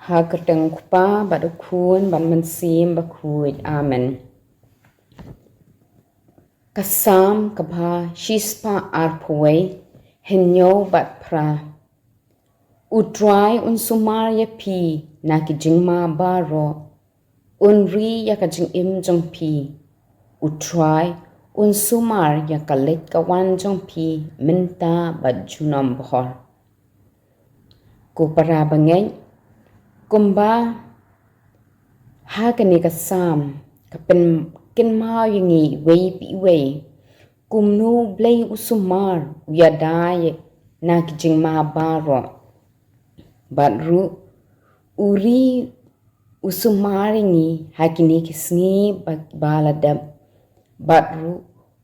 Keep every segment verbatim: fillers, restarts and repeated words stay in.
Ha ka kyrteng u Kpa bad u Khun bad u Mynsiem Bakhuid. Amen. Ka Salm kaba shispah arphew wei, hynñiew bad phra. U Trai un sumar ïa phi na ki jingma baroh, un ri ïa ka jingim jong phi. U Trai un sumar ïa ka leit ka wan jong phi mynta bad junom bhor. Ko para bangeit, kumba ha kane ka Salm ka pynkynmaw ïa ngi iwei pa iwei, kumno U Blei u sumar, u ïada ïa na ki jingma baroh. Bad ruh u ri u sumar ïa ngi ha kine ki sngi ba, ba la dep. Bad ruh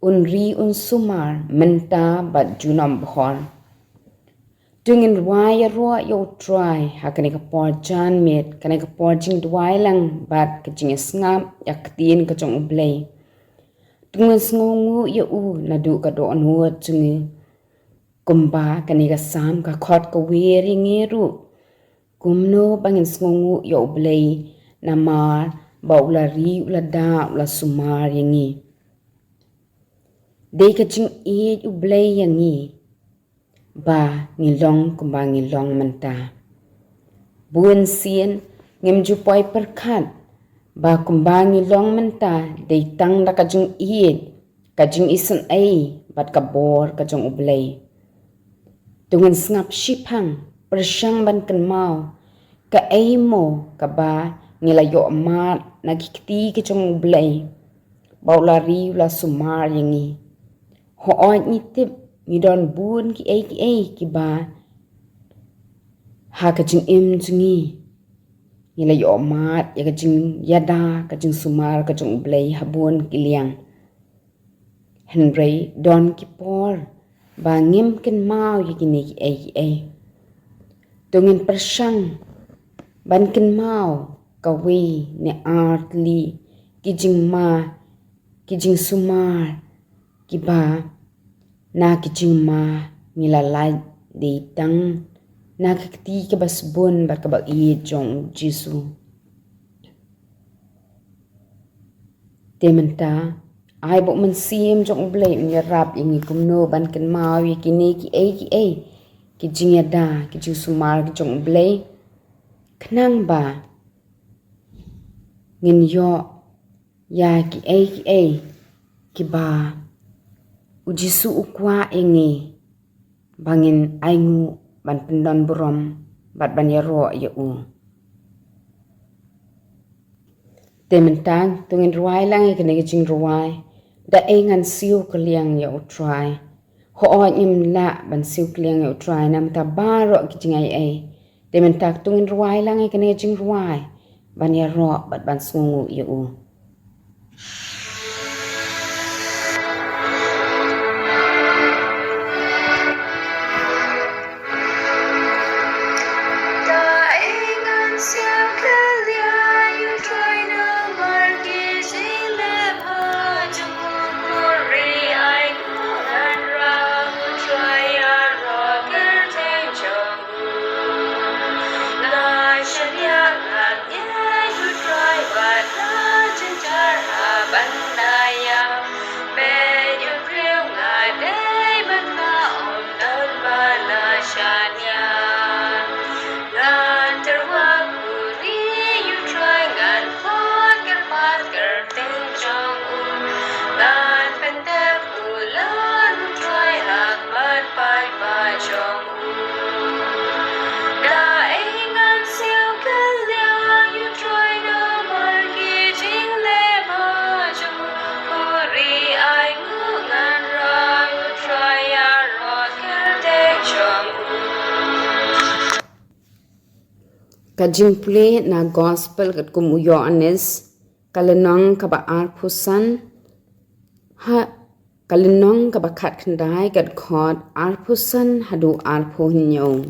un ri un sumar mynta bad junom bhor. To ngin rwai ïaroh ïa U Trai ha kane ka por janmiet, kane ka por jingduwai lang bad ka jingïasngap ïa ka ktien ka jong U Blei. To ngin sngewnguh ïa u naduh ka dohnud jong ngi. Kumba kane ka Salm ka khot ka wer ïa ngi ruh, kumno ba ngin sngewnguh ïa U Blei namar ba u la ri, u la da, u la sumar ïa ngi. Dei ka jingïeit U Blei ïa ngi ba ngi long kumba ngi long mynta. Bun sien ngim ju poi pyrkhat ba kumba ngi long mynta dei tang da ka jingïeit, ka jingisynei bad ka bor ka jong U Blei. To ngin sngap shiphang, pyrshang ban kynmaw kaei mo kaba ngi la ïoh mad na ki kti ki jong U Blei ba u la ri, u la sumar ïa ngi. Hooid ngi tip ngi don bun kiei kiei kiba ha ka jingim jong ngi ngi la ïoh mad ïa ka jingïada, ka jingsumar ka jong U Blei ha bun ki liang. Hynrei don ki por ba ngim kynmaw ïa kine kiei kiei. To ngin pyrshang ban kynmaw kawei ne ar tylli ki jingma, ki jingsumar kiba na ki jingma ngi la lait dei tang na ka kti kaba sbun bad kaba ïeit jong U Jisu. Te mynta, ai ba U Mynsiem jong U Blei un ïarap ïa ngi kumno ban kynmaw ïa kine kiei kiei ki jingïada, ki jingsumar ki jong U Blei, khnang ba ngin ïoh ïa kiei kiei kiba U Jisu u kwah ïa ngi ba ngin ainguh ban pyndonburom bad ban ïaroh ïa u. Te mynta to ngin rwai lang ïa kane ka jingrwai, Da Ei Ngan Siew Kylliang ïa U Trai. Hooid ngim lah ban siew kylliang ïa U Trai na ka bynta baroh ki jingaiei. Te mynta to ngin rwai lang ïa kane ka jingrwai ban ïaroh bad ban sngewnguh ïa u. Ka jingpule na Gospel katkum u Ïoannis, ka lynnong kaba arphew san, ha, ka lynnong kaba khatkhyndai, ka dkhot arphew san haduh arphew hynñiew.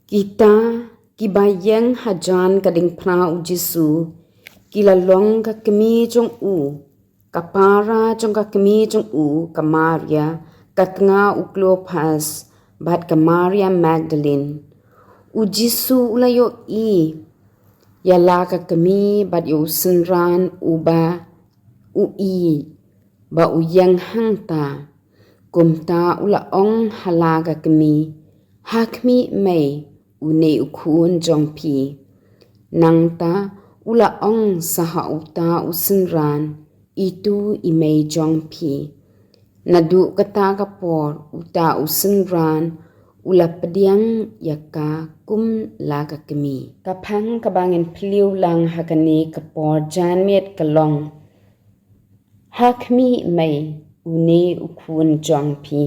Kita kiba ïeng hajan ka diengphna U Jisu ki la long ka kmie jong u, ka para jong ka kmie jong u, ka Maria ka tnga u Klopas, bad ka Maria Magdalin. U Jisu u la ïohi ïa la ka kmie bad ïa u synran uba u ïeit ba u ïeng hangta. Kumta u la ong ha la ka kmie, "Ha khmih mei, une u khun jong phi." Nangta u la ong sa ha uta u synran, "Itu i mei jong phi." Naduh kata ka por uta u synran u la pdiang ïa ka kum la ka kmie. Ka phang kaba ngin phylliew lang ha kane ka por janmiet ka long, "Ha khmih mei, une u khun jong phi."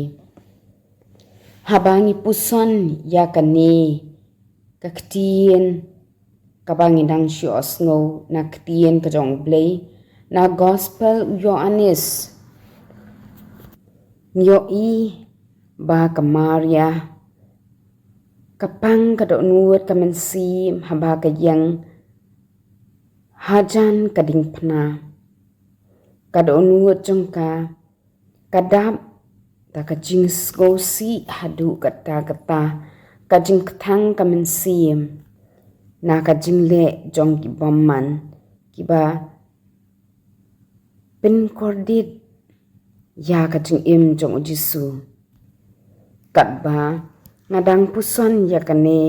Haba ngi puson ïa kane ka ktien kaba ngi dang shu ïohsngew na ktien ka jong U Blei na gospel u Ïoannis, ngi ïohi ba ka Maria ka pang ka dohnud ka mynsiem haba ka ïeng hajan ka diengphna. Ka dohnud jong ka ka dap da ka jingsngewsih haduh katta katta, ka jingkthang ka mynsiem na ka jingleh jong ki bymman kiba pynkordit ïa ka jingim jong U Jisu. Katba nga dang puson ïa kane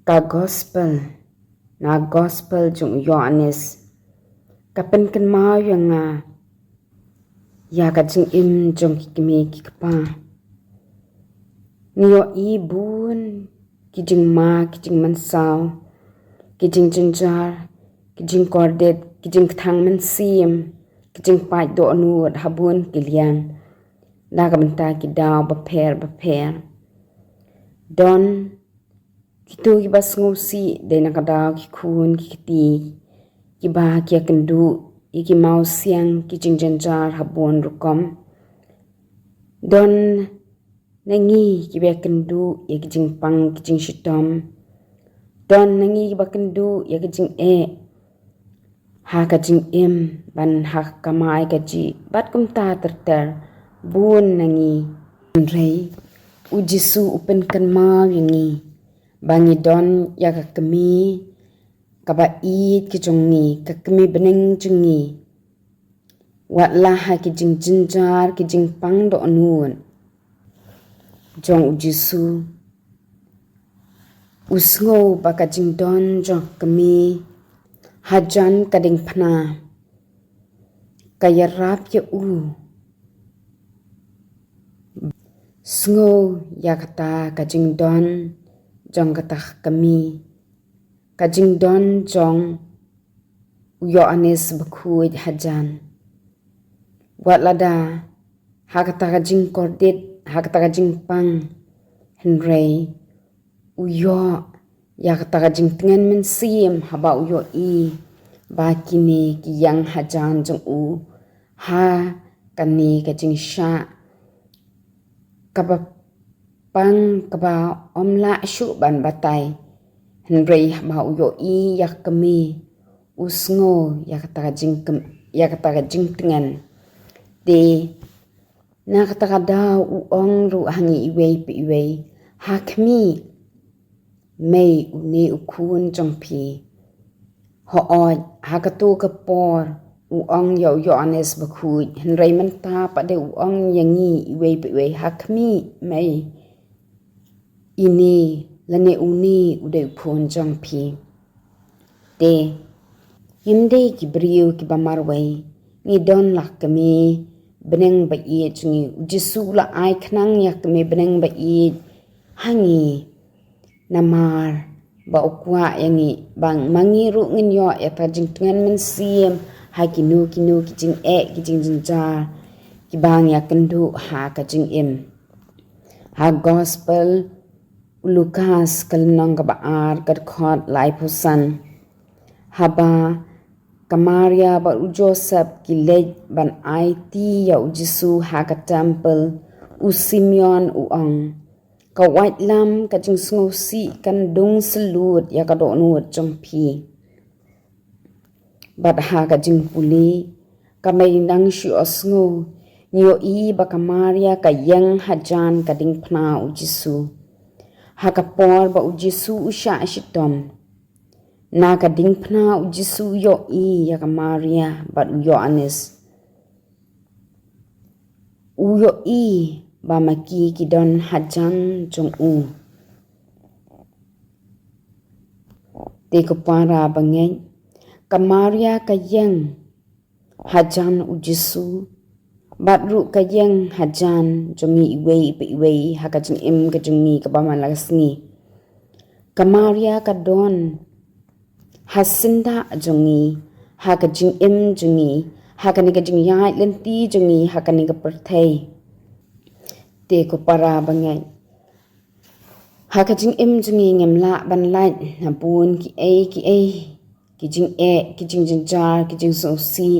ka gospel, na gospel jong u Ïoannis, ka pynkynmaw ïa nga ïa ka jingim jong ki kmie ki kpa. Ngi ïohi bun ki jingma, ki jingmynsaw, ki jingjynjar, ki jingkordit, ki jingkthang mynsiem, ki jingpait dohnud ha bun ki liang na ka bynta ki daw bapher bapher. Don kito kiba sngewsih dei na ka daw ki khun ki kti kiba ki ïakynduh ïa ki mawsiang, ki jingjynjar ha bun rukom. Don na ngi kiba ïakynduh ïa ki jingpang ki jingshitom. Don na ngi kiba kynduh ïa ki jingeh ha ka jingim bad ha ka kamai kajih bad kumta ter ter, bun na ngi. Hynrei U Jisu u pynkynmaw ïa ngi ba ngi don ïa ka kmie kaba ïeit ka jong ngi, ka kmie bneng jong ngi. Wat la ha ki jingjynjar, ki jingpang dohnud jong U Jisu, u sngew ba ka jingdon jong ka kmie hajan ka diengphna ka ïarap ïa u. Sngew ïa kata ka jingdon jong kata ka kmie, ka jingdon jong u Ïoannis Bakhuid hajan. Wat lada ha kata ka jingkordit, ha kata ka jingpang, hynrei u ïoh ïa kata ka jingtngen mynsiem haba u ïohi ba kine ki ïeng hajan jong u ha kane ka jingshah kaba pang, kaba ym lah shuh ban batai. Hynrei haba u ïohi ïa ka kmie, u sngew ïa kata ka jingkmen, ïa kata ka jingtngen. Te na kata ka daw u ong ruh ha ngi iwei pa iwei, "Ha khmih mei, une u khun jong phi." Hooid, ha kato ka por u ong ïa u Ïoannis Bakhuid, hynrei mynta pat de u ong ïa ngi iwei pa iwei, "Ha khmih mei, ine lane une u dei u khun jong phi." Te ngim dei ki briew kiba marwei, ngi don la ka kmie bneng ba ïeit jong ngi. U Jisu u la ai khnang ïa ka kmie bneng ba ïeit ha ngi, namar ba u kwah ïa ngi ba ma ngi ruh ngin ïoh ïa ka jingtngen mynsiem ha kino kino ki jingeh, ki jingjynjar kiba ngi ïakynduh ha ka jingim. Ha gospel u Lukas ka lynnong kaba ar, ka dkhot laiphew san. Haba ka Maria bad u Joseph ki leit ban aiti ïa u Jisu ha ka temple, u Simeon u ong, "Ka waitlam ka jingsngewsih kan dung syllut ïa ka dohnud jong phi." Bad ha ka jingpule, ka mei nang shu ïohsngew, ngi ïohi ba ka Maria ka ïeng hajan ka diengphna u Jisu. Ha ka por ba u Jisu u shah shitom, na ka diengphna u Jisu u ïohi ïa ka Maria bad u Ïoannis. U ïohi ba ma ki ki don hajan jong u. Te ko para bangeit, ka Maria ka ïeng hajan u Jisu, bad ruh ka ïeng hajan jong ngi iwei pa iwei ha ka jingim ka jong ngi kaba man la ka sngi. Ka Maria ka don ha syndah jong ngi, ha ka jingim jong ngi, ha kane ka jingïaid lynti jong ngi, ha kane ka pyrthei. Te ko para bangeit, ha ka jingim jong ngi ngim lah ban lait na bun kiei kiei, ki jingeh, ki jingjynjar, ki jingsngewsih,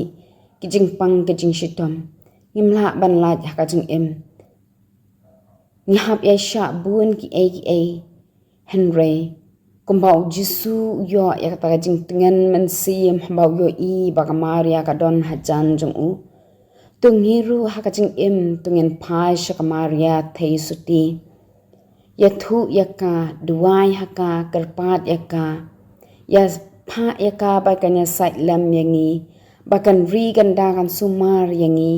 ki jingpang, ki jingshitom. Ngim lah ban lait ha ka jingim. Ngi hap ïa shah bun kiei kiei. Hynrei kumba u Jisu u ïoh ïa kata ka jingtngen mynsiem haba u ïohi ba ka Maria ka don hajan jong u, to ngi ruh ha ka jingim to ngin phai sha ka Maria Theisotti. Ïathuh ïa ka, duwai ha ka, kyrpad ïa ka. Ïa phah ïa ka ba kan ïasaid lem ïa ngi, ba kan ri kan da kan sumar ïa ngi,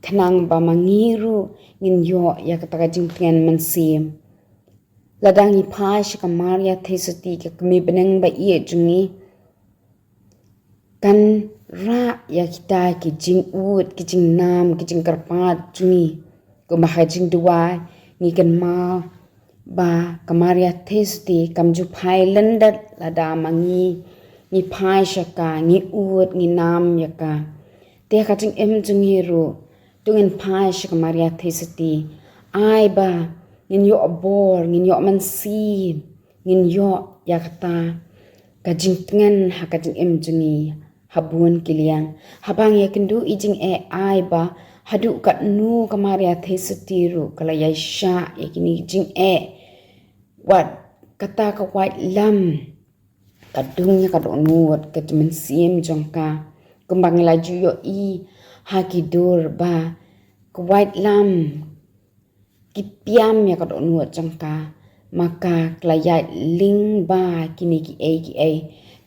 khnang ba ma ngi ruh ngin ïoh ïa kata ka jingtngen mynsiem. Lada ngi phai sha ka Maria Theisotti, ka kmie bneng ba ïeit jong ngi, kan rah ïa kita ki jingud, ki jingnam, ki jingkyrpad jong ngi. Kumba ha jingduwai ngi kynmaw ba ka Maria Theisotti kam ju phai lyndet lada ma ngi ngi phai sha ka, ngi ud, ngi nam ïa ka. Te ha ka jingim jong ngi ruh to ngin phai sha ka Maria Theisotti, ai ba ngin ïoh bor, ngin ïoh mynsiem, ngin ïoh ïa kata ka jingtngen ha ka jingim jong ngi ha bun ki liang. Haba ngi ïakynduh ïa ki jingeh, ai ba haduh katno ka Maria Theisotti ruh ka la ïaishah ïa kine ki jingeh. Wat kata ka waitlam ka dung ïa ka dohnud, ka jingmynsiem jong ka. Kumba ngi la ju ïohi ha ki dur ba ka waitlam ki piam ïa ka dohnud jong ka, ma ka la ïaid lyngba kine kiei kiei.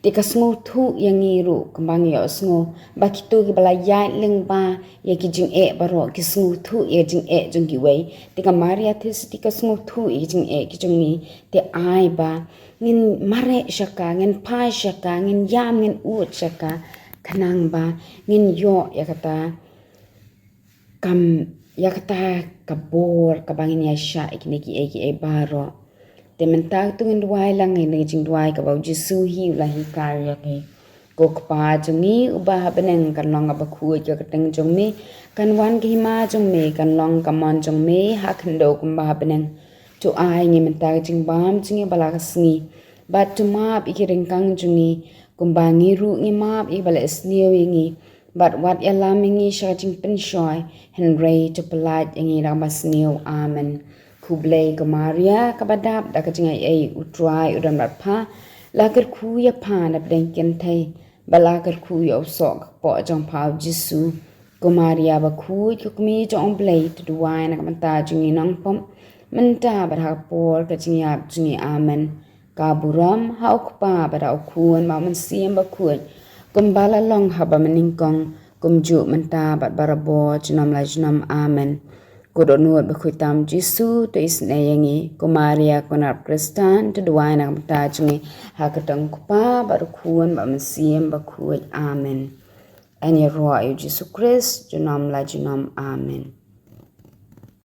Te ka sngewthuh ïa ngi ruh kumba ngi ïohsngew ba kito kiba la ïaid lyngba ïa ki jingeh baroh ki sngewthuh ïa jingeh jong kiwei. Te ka Maria Theisotti ka sngewthuh ïa ki jingeh ki jong ngi. Te ai ba ngin mareh sha ka, ngin phai sha ka, ngin ïam, ngin ud sha ka, khnang ba ngin ïoh ïa kata kam, ïa kata ka bor kaba ngin ïaishah ïa kine kiei kiei baroh. Te mynta to ngin duwai lang ïa kane ka jingduwai kaba u Jisu hi u la hikai ïa ngi. Ko Kpa jong ngi uba ha bneng, kan long kaba khuid ïa ka kyrteng jong me, kan wan ka hima jong me, kan long ka mon jong me ha khyndew kumba ha bneng. To ai ngi mynta ka jingbam jong ngi ba la ka sngi. Bad to map ïa ki ryngkang jong ngi kumba ngi ruh ngi map ïa kiba la isniew ïa ngi. Bad wat ïalam ïa ngi sha ka jingpynshoi, hynrei to pyllait ïa ngi da kaba sniew. Amen. Khublei ko Maria kaba dap da ka jingaiei, U Trai u don bad pha. La kyrkhu ïa pha na pdeng kynthei, bad la kyrkhu ïa u soh ka kpoh jong pha u Jisu. Ko Maria bakhuid, ko Kmie jong U Blei, to duwai na ka bynta jong ngi nongpop, mynta bad ha ka por ka jingïap jong ngi. Amen. Ka burom ha U Kpa bad ha U Khun bad U Mynsiem Bakhuid, kumba la long haba mynnyngkong, kumjuh mynta bad barabor junom la junom. Amen. Ko dohnud bakhuid tam Jisu, to isynei ïa ngi. Ko Maria ko nat Khristan, to duwai na ka bynta jong ngi ha ka kyrteng U Kpa bad U Khun bad U Mynsiem Bakhuid. Amen. Yn ïaroh ïa U Jisu Khrist junom la junom. Amen.